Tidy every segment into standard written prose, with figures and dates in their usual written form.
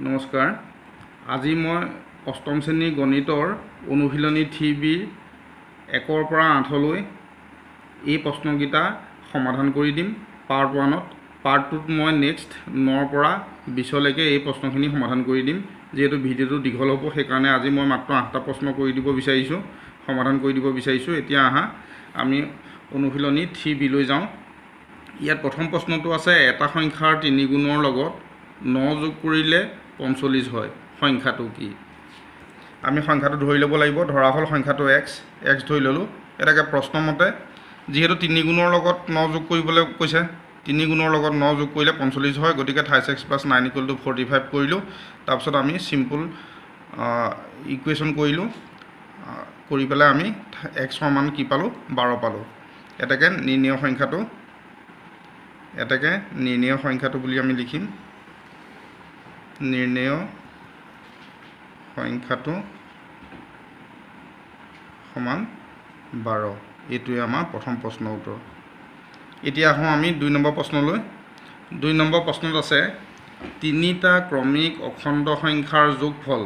নমস্কাৰ, আজি মই অষ্টম শ্ৰেণীৰ গণিতৰ অনুশীলনী 3 বিৰ 1ৰ পৰা 8লৈ এই প্ৰশ্নকেইটা সমাধান কৰি দিম পাৰ্ট 1ত। পাৰ্ট 2ত মই নেক্সট 9ৰ পৰা 20লৈকে এই প্ৰশ্নখিনি সমাধান কৰি দিম। যিহেতু ভিডিঅ'টো দীঘল হ'ব, সেইকাৰণে আজি মই মাত্ৰ 8টা প্ৰশ্ন কৰি দিব বিচাৰিছোঁ, সমাধান কৰি দিব বিচাৰিছোঁ। এতিয়া আহা, আমি অনুশীলনী 3 বিলৈ যাওঁ। ইয়াত প্ৰথম প্ৰশ্নটো আছে, এটা সংখ্যাৰ 3 গুণৰ লগত 9 যোগ কৰিলে 45 হয়, সংখ্যাটো কি? আমি সংখ্যাটো ধৰি ল'ব লাগিব। ধৰা হ'ল সংখ্যাটো এক্স। এক্স ধৰি ল'লোঁ। এটাকে প্ৰশ্নমতে যিহেতু 3 গুণৰ লগত 9 যোগ কৰিবলৈ কৈছে, 3 গুণৰ লগত 9 যোগ কৰিলে 45 হয়, গতিকে thrice x plus 9 equal to 45 কৰিলোঁ। তাৰপিছত আমি চিম্পুল ইকুৱেশ্যন কৰিলোঁ। কৰি পেলাই আমি এক্সৰ মান কি পালোঁ? 12 পালোঁ। এটাকে নিৰ্ণয় সংখ্যাটো বুলি আমি লিখিম। নিৰ্ণয় সংখ্যাটো সমান 12। এইটোৱে আমাৰ প্ৰথম প্ৰশ্নৰ উত্তৰ। এতিয়া আহোঁ আমি 2 নম্বৰ প্ৰশ্নলৈ। 2 নম্বৰ প্ৰশ্নত আছে, তিনিটা ক্ৰমিক অখণ্ড সংখ্যাৰ যোগফল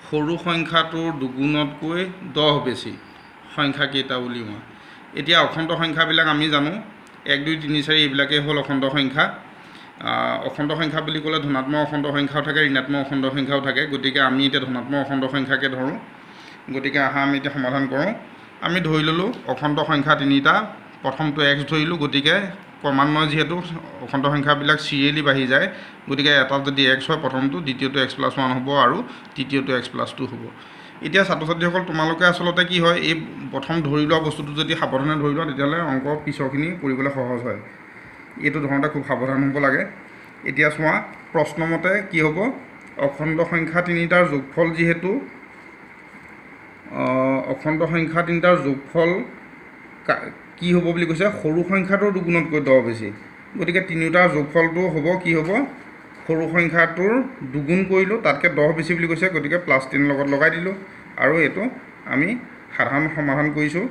সৰু সংখ্যাটোৰ দুগুণতকৈ 10 বেছি, সংখ্যা কেইটা উলিওৱা। এতিয়া অখণ্ড সংখ্যাবিলাক আমি জানো, 1, 2, 3, 4, এইবিলাকেই হ'ল অখণ্ড সংখ্যা। অখণ্ড সংখ্যা বুলি ক'লে ধনাত্মক অখণ্ড সংখ্যাও থাকে, ঋণাত্মক অখণ্ড সংখ্যাও থাকে। গতিকে আমি এতিয়া ধনাত্মক অখণ্ড সংখ্যাকে ধৰোঁ। গতিকে আহা, আমি এতিয়া সমাধান কৰোঁ। আমি ধৰি ল'লোঁ অখণ্ড সংখ্যা তিনিটা। প্ৰথমটো এক্স ধৰিলোঁ। গতিকে ক্ৰমান্বয়ে যিহেতু অখণ্ড সংখ্যাবিলাক চিৰিয়েলি বাঢ়ি যায়, গতিকে এটাত যদি এক্স হয় প্ৰথমটো, দ্বিতীয়টো এক্স প্লাছ 1 হ'ব আৰু তৃতীয়টো এক্স প্লাছ 2 হ'ব। এতিয়া ছাত্ৰ ছাত্ৰীসকল, তোমালোকে আচলতে কি হয়, এই প্ৰথম ধৰি লোৱা বস্তুটো যদি সাৱধানে ধৰি লোৱা, তেতিয়াহ'লে অংক পিছৰখিনি কৰিবলৈ সহজ হয়। এইটো ধৰোঁতে খুব সাৱধান হ'ব লাগে। এতিয়া চোৱা, প্ৰশ্নমতে কি হ'ব? অখণ্ড সংখ্যা তিনিটাৰ যোগফল, যিহেতু অখণ্ড সংখ্যা তিনিটাৰ যোগফল কি হ'ব বুলি কৈছে? সৰু সংখ্যাটোৰ দুগুণতকৈ 10 বেছি। গতিকে তিনিওটাৰ যোগফলটো হ'ব কি হ'ব? সৰু সংখ্যাটোৰ দুগুণ কৰিলোঁ, তাতকৈ 10 বেছি বুলি কৈছে, গতিকে প্লাছ 10 লগত লগাই দিলোঁ। আৰু এইটো আমি সাধাৰণ সমাধান কৰিছোঁ।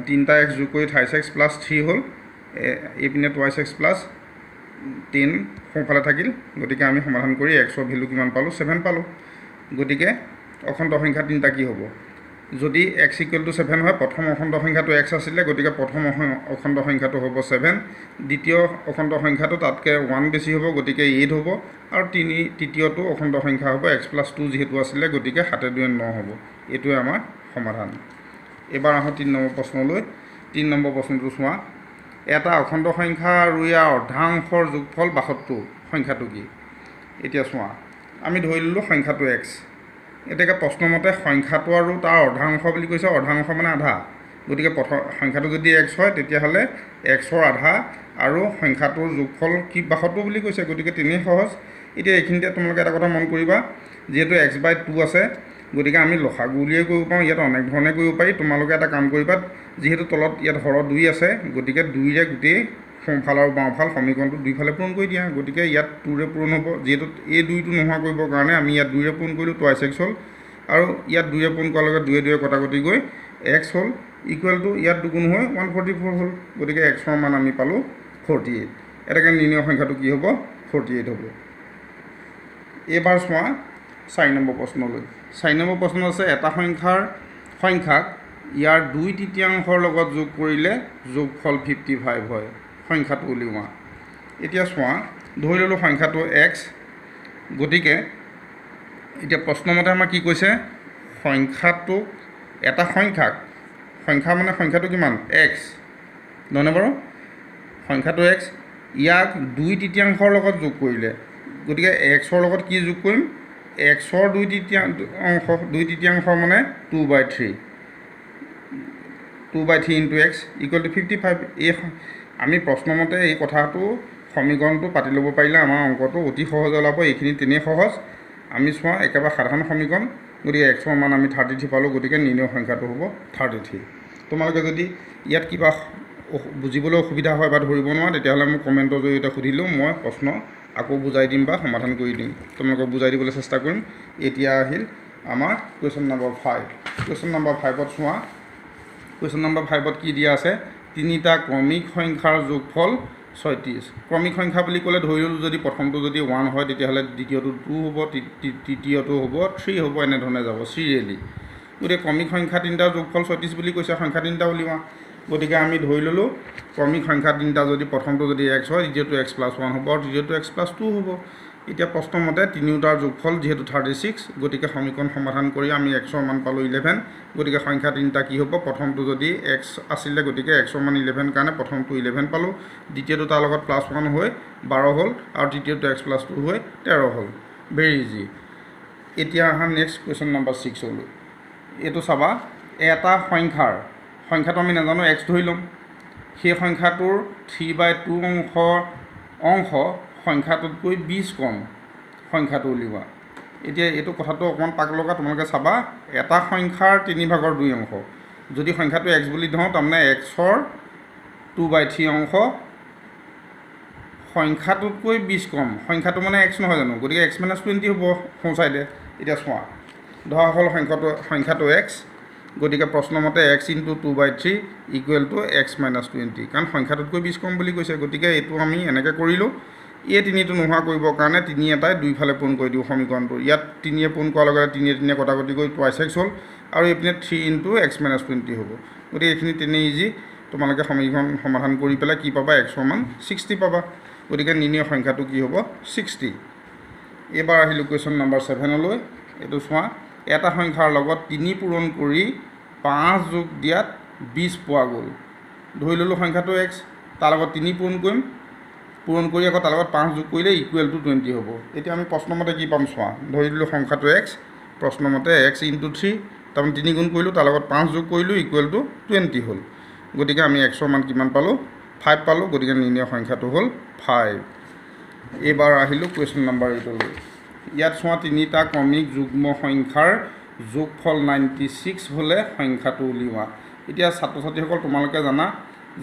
তিনিটা এক্স যোগ কৰি থ্ৰাইছ এক্স প্লাছ 3 হ'ল। এইপিনে টুৱাইছ এক্স প্লাছ 10 সোঁফালে থাকিল। গতিকে আমি সমাধান কৰি এক্সৰ ভেলু কিমান পালোঁ? 7 পালোঁ। গতিকে অখণ্ড সংখ্যা তিনিটা কি হ'ব? যদি এক্স ইকুৱেল টু 7 হয়, প্ৰথম অখণ্ড সংখ্যাটো এক্স আছিলে, গতিকে প্ৰথম অখণ্ড সংখ্যাটো হ'ব 7। দ্বিতীয় অখণ্ড সংখ্যাটো তাতকৈ 1 বেছি হ'ব, গতিকে 8 হ'ব। আৰু তৃতীয়টো অখণ্ড সংখ্যা হ'ব এক্স প্লাছ 2 যিহেতু আছিলে, গতিকে সাতে দুয়ে ন হ'ব। এইটোৱে আমাৰ সমাধান। এইবাৰ আহোঁ 3 নম্বৰ প্ৰশ্নলৈ। 3 নম্বৰ প্ৰশ্নটো চোৱা, এটা অখণ্ড সংখ্যা আৰু ইয়াৰ অৰ্ধাংশৰ যোগফল 72, সংখ্যাটো কি? এতিয়া চোৱা, আমি ধৰি ল'লোঁ সংখ্যাটো এক্স। এতিয়া প্ৰশ্নমতে সংখ্যাটো আৰু তাৰ অৰ্ধাংশ বুলি কৈছে। অৰ্ধাংশ মানে আধা। গতিকে প্ৰথম সংখ্যাটো যদি এক্স হয়, তেতিয়াহ'লে এক্সৰ আধা আৰু সংখ্যাটোৰ যোগফল কি? 72 বুলি কৈছে। গতিকে তেনেই সহজ। এতিয়া এইখিনিতে তোমালোকে এটা কথা মন কৰিবা, যিহেতু এক্স বাই 2 আছে, গতিকে আমি লসাগু উলিয়াই কৰিব পাৰোঁ। ইয়াত অনেক ধৰণে কৰিব পাৰি। তোমালোকে এটা কাম কৰিবা, যিহেতু তলত ইয়াত হৰ 2 আছে, গতিকে 2ৰে গোটেই সোঁফাল আৰু বাওঁফাল সমীকৰণটো দুইফালে পূৰণ কৰি দিয়া। গতিকে ইয়াত 2ৰে পূৰণ হ'ব। যিহেতু এই 2টো নোহোৱা কৰিবৰ কাৰণে আমি ইয়াত 2ৰে পূৰণ কৰিলোঁ, টুৱাইছ এক্স হ'ল। আৰু ইয়াত 2ৰে পূৰণ কৰাৰ লগে 2য়ে 2য়ে কটাকটি গৈ এক্স হ'ল, ইকুৱেল টু ইয়াত দুগুণ হৈ 144 হ'ল। গতিকে এক্সৰ মান আমি পালোঁ 48। এটাকে নিৰ্ণয় সংখ্যাটো কি হ'ব? 48 হ'ব। এইবাৰ চোৱা 4 নম্বৰ প্ৰশ্নলৈ। 4 নম্বৰ প্ৰশ্ন আছে, এটা সংখ্যাক ইয়াৰ 2/3ৰ লগত যোগ কৰিলে যোগফল 55 হয়, সংখ্যাটো উলিওৱা। এতিয়া চোৱা, ধৰি ল'লোঁ সংখ্যাটো এক্স। গতিকে এতিয়া প্ৰশ্নমতে আমাক কি কৈছে? সংখ্যাটোক, এটা সংখ্যাক, সংখ্যা মানে সংখ্যাটো কিমান? এক্স, নহয়নে বাৰু? সংখ্যাটো এক্স, ইয়াক 2/3ৰ লগত যোগ কৰিলে, গতিকে এক্সৰ লগত কি যোগ কৰিম? এক্সৰ 2/3। 2/3 মানে 2 by 3। 2 by 3 into x equal to 55। এই আমি প্ৰশ্নমতে এই কথাটো সমীকৰণটো পাতি ল'ব পাৰিলে আমাৰ অংকটো অতি সহজে ওলাব। এইখিনি তেনেই সহজ। আমি চোৱা, একেবাৰে সাধাৰণ সমীকৰণ। গতিকে এক্সৰ মান আমি 33 পালোঁ। গতিকে নিৰ্ণয় সংখ্যাটো হ'ব 33। তোমালোকে যদি ইয়াত কিবা বুজিবলৈ অসুবিধা হয় বা ধৰিব নোৱাৰা, তেতিয়াহ'লে মোক কমেণ্টৰ জৰিয়তে সুধিলেও মই প্ৰশ্ন আকৌ বুজাই দিম বা সমাধান কৰি দিম, তোমালোকক বুজাই দিবলৈ চেষ্টা কৰিম। এতিয়া আহিল আমাৰ কুৱেশ্যন নম্বৰ 5। কুৱেশ্যন নম্বৰ 5ত চোৱা, কুৱেশ্যন নম্বৰ 5ত কি দিয়া আছে? তিনিটা ক্ৰমিক সংখ্যাৰ যোগফল 36। ক্ৰমিক সংখ্যা বুলি ক'লে ধৰি ল'লোঁ যদি প্ৰথমটো যদি 1 হয় তেতিয়াহ'লে দ্বিতীয়টো 2 হ'ব, তৃতীয়টো হ'ব 3 হ'ব, এনেধৰণে যাব চিৰিয়েলি। গতিকে ক্ৰমিক সংখ্যা তিনিটাৰ যোগফল 36 বুলি কৈছে, সংখ্যা তিনিটা উলিওৱা। গতিকে আমি ধৰি ল'লোঁ ক্ৰমিক সংখ্যা তিনিটা যদি প্ৰথমটো যদি এক্স হয়, দ্বিতীয়টো এক্স প্লাছ 1 হ'ব আৰু তৃতীয়টো এক্স প্লাছ 2 হ'ব। এতিয়া প্ৰশ্নমতে তিনিওটাৰ যোগফল যিহেতু 36, গতিকে সমীকৰণ সমাধান কৰি আমি এক্সৰ মান পালোঁ 11। গতিকে সংখ্যা তিনিটা কি হ'ব, প্ৰথমটো যদি এক্স আছিলে গতিকে এক্সৰ মান 11 কাৰণে প্ৰথমটো 11 পালোঁ, দ্বিতীয়টো তাৰ লগত প্লাছ 1 হৈ 12 হ'ল আৰু তৃতীয়টো এক্স প্লাছ 2 হৈ 13 হ'ল। Very easy. এতিয়া আহা নেক্সট কুৱেশ্যন নাম্বাৰ 6লৈ। এইটো চাবা, এটা সংখ্যাৰ সংখ্যাটো আমি নাজানো, এক্স ধৰি ল'ম, সেই সংখ্যাটোৰ 3/2 অংশ সংখ্যাটোতকৈ 20 কম সংখ্যাটো উলিওৱা। এতিয়া এইটো কথাটো অকণমান পাক লগা, তোমালোকে চাবা, এটা সংখ্যাৰ 3/2 অংশ, যদি সংখ্যাটো এক্স বুলি ধৰোঁ তাৰমানে এক্সৰ 2/3 অংশ সংখ্যাটোতকৈ 20 কম, সংখ্যাটো মানে এক্স নহয় জানো, গতিকে এক্স মাইনাছ 20 হ'ব সোঁ চাইডে। এতিয়া চোৱা, ধৰা হ'ল সংখ্যাটো এক্স, গতিকে প্ৰশ্নমতে x into 2/3 equal to x minus 20, কাৰণ সংখ্যাটোতকৈ 20 কম বুলি কৈছে। গতিকে এইটো আমি এনেকৈ কৰিলোঁ, এই তিনিটো নোহোৱা কৰিবৰ কাৰণে তিনি এটাই দুইফালে পূৰণ কৰি দিওঁ সমীকৰণটো। ইয়াত তিনিয়ে পূৰণ কৰাৰ লগে লগে তিনিয়ে তিনিয়ে কটাকটি কৰি টুৱাইছ এক্স হ'ল আৰু এইপিনে 3 ইনটু এক্স মাইনাছ 20 হ'ব। গতিকে এইখিনি তেনেই ইজি, তোমালোকে সমীকৰণ সমাধান কৰি পেলাই কি পাবা, এক্সৰ মান 60 পাবা। গতিকে নিৰ্ণয় সংখ্যাটো কি হ'ব, 60। এইবাৰ আহিলোঁ কুৱেশ্যন নাম্বাৰ 7লৈ। এইটো চোৱা, এটা সংখ্যাৰ লগত 3 পূৰণ কৰি 5 যোগ দিয়াত 20 পোৱা গ'ল। ধৰি ল'লোঁ সংখ্যাটো এক্স, তাৰ লগত 3 পূৰণ কৰিম, পূৰণ কৰি আকৌ তাৰ লগত 5 যোগ কৰিলে ইকুৱেল টু 20 হ'ব। এতিয়া আমি প্ৰশ্নমতে কি পাম চোৱা, ধৰি দিলোঁ সংখ্যাটো এক্স, প্ৰশ্নমতে এক্স ইনটু 3, তাৰমানে 3 গুণ কৰিলোঁ, তাৰ লগত 5 যোগ কৰিলোঁ ইকুৱেল টু 20 হ'ল। গতিকে আমি এক্সৰ মান কিমান পালোঁ, 5 পালোঁ। গতিকে নিৰ্ণয় সংখ্যাটো হ'ল 5। এইবাৰ আহিলোঁ কুৱেশ্যন নাম্বাৰ 8লৈ। ইয়াত চোৱা, তিনিটা ক্ৰমিক যুগ্ম সংখ্যাৰ যোগফল 96 হ'লে সংখ্যাটো উলিওৱা। এতিয়া ছাত্ৰ ছাত্ৰীসকল তোমালোকে জানা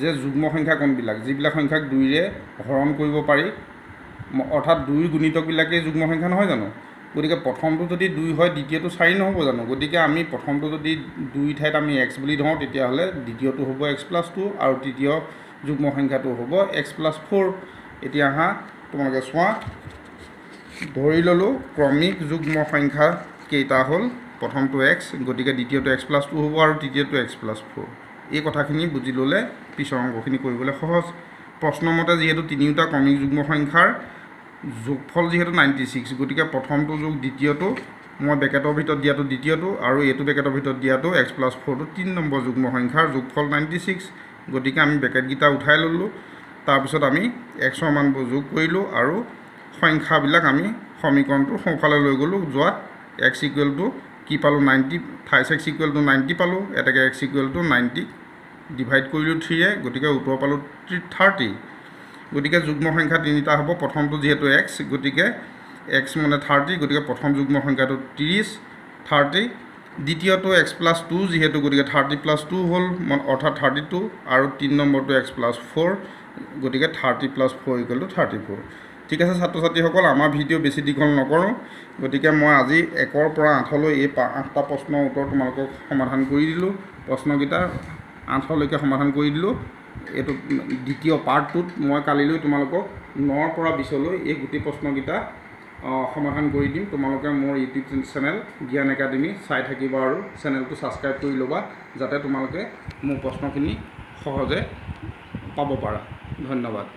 যে যুগ্ম সংখ্যা কোনবিলাক, যিবিলাক সংখ্যাক 2ৰে হৰণ কৰিব পাৰি, অৰ্থাৎ 2ৰ গুণিতকবিলাকেই যুগ্ম সংখ্যা নহয় জানো। গতিকে প্ৰথমটো যদি 2 হয় দ্বিতীয়টো 4 নহ'ব জানো। গতিকে আমি প্ৰথমটো যদি 2 ঠাইত আমি এক্স বুলি ধৰোঁ তেতিয়াহ'লে দ্বিতীয়টো হ'ব এক্স প্লাছ 2 আৰু তৃতীয় যুগ্ম সংখ্যাটো হ'ব এক্স প্লাছ 4। এতিয়া আহা তোমালোকে চোৱা, ধৰি ল'লোঁ ক্ৰমিক যুগ্ম সংখ্যা কেইটা হ'ল, প্ৰথমটো এক্স, গতিকে দ্বিতীয়টো এক্স প্লাছ 2 হ'ব আৰু তৃতীয়টো এক্স প্লাছ 4। এই কথাখিনি বুজি ল'লে পিছৰ অংকখিনি কৰিবলৈ সহজ। প্ৰশ্নমতে যিহেতু তিনিওটা ক্ৰমিক যুগ্ম সংখ্যাৰ যোগফল যিহেতু 96, গতিকে প্ৰথমটো যোগ দ্বিতীয়টো, মই বেকেটৰ ভিতৰত দিয়াটো দ্বিতীয়টো আৰু এইটো বেকেটৰ ভিতৰত দিয়াটো এক্স প্লাছ 4টো 3 নম্বৰ যুগ্ম সংখ্যাৰ যোগফল 96। গতিকে আমি বেকেটকেইটা উঠাই ল'লোঁ, তাৰপিছত আমি এক্সৰ মানবোৰ যোগ কৰিলোঁ আৰু সংখ্যাবিলাক আমি সমীকৰণটোৰ সোঁফালে লৈ গ'লোঁ, যোৱাত এক্স ইকুৱেল টু কি পালোঁ, 90, থাইছ এক্স ইকুৱেল টু 90 পালোঁ। এতেকে এক্স ইকুৱেল টু 90 ডিভাইড কৰিলোঁ 3ৰে, গতিকে উত্তৰ পালোঁ 30। গতিকে যুগ্ম সংখ্যা তিনিটা হ'ব, প্ৰথমটো যিহেতু এক্স, গতিকে এক্স মানে 30, গতিকে প্ৰথম যুগ্ম সংখ্যাটো 30 30, দ্বিতীয়টো এক্স প্লাছ 2 যিহেতু, গতিকে 30 প্লাছ 2 হ'ল, অৰ্থাৎ 32, আৰু 3 নম্বৰটো এক্স প্লাছ 4, গতিকে 30 প্লাছ 4 ইকুৱেল টু 34। ঠিক আছে ছাত্ৰ ছাত্ৰীসকল, আমাৰ ভিডিঅ' বেছি দীঘল নকৰোঁ, গতিকে মই আজি 1ৰ পৰা 8লৈ এই 8টা প্ৰশ্নৰ উত্তৰ তোমালোকক সমাধান কৰি দিলোঁ, প্ৰশ্নকেইটা 8লৈকে সমাধান কৰি দিলোঁ। এইটো দ্বিতীয় পাৰ্টটোত মই কালিলৈ তোমালোকক 9ৰ পৰা 20লৈ এই গোটেই প্ৰশ্নকেইটা সমাধান কৰি দিম। তোমালোকে মোৰ ইউটিউব চেনেল জ্ঞান একাডেমি চাই থাকিবা আৰু চেনেলটো ছাবস্ক্ৰাইব কৰি ল'বা, যাতে তোমালোকে মোৰ প্ৰশ্নখিনি সহজে পাব পাৰা। ধন্যবাদ।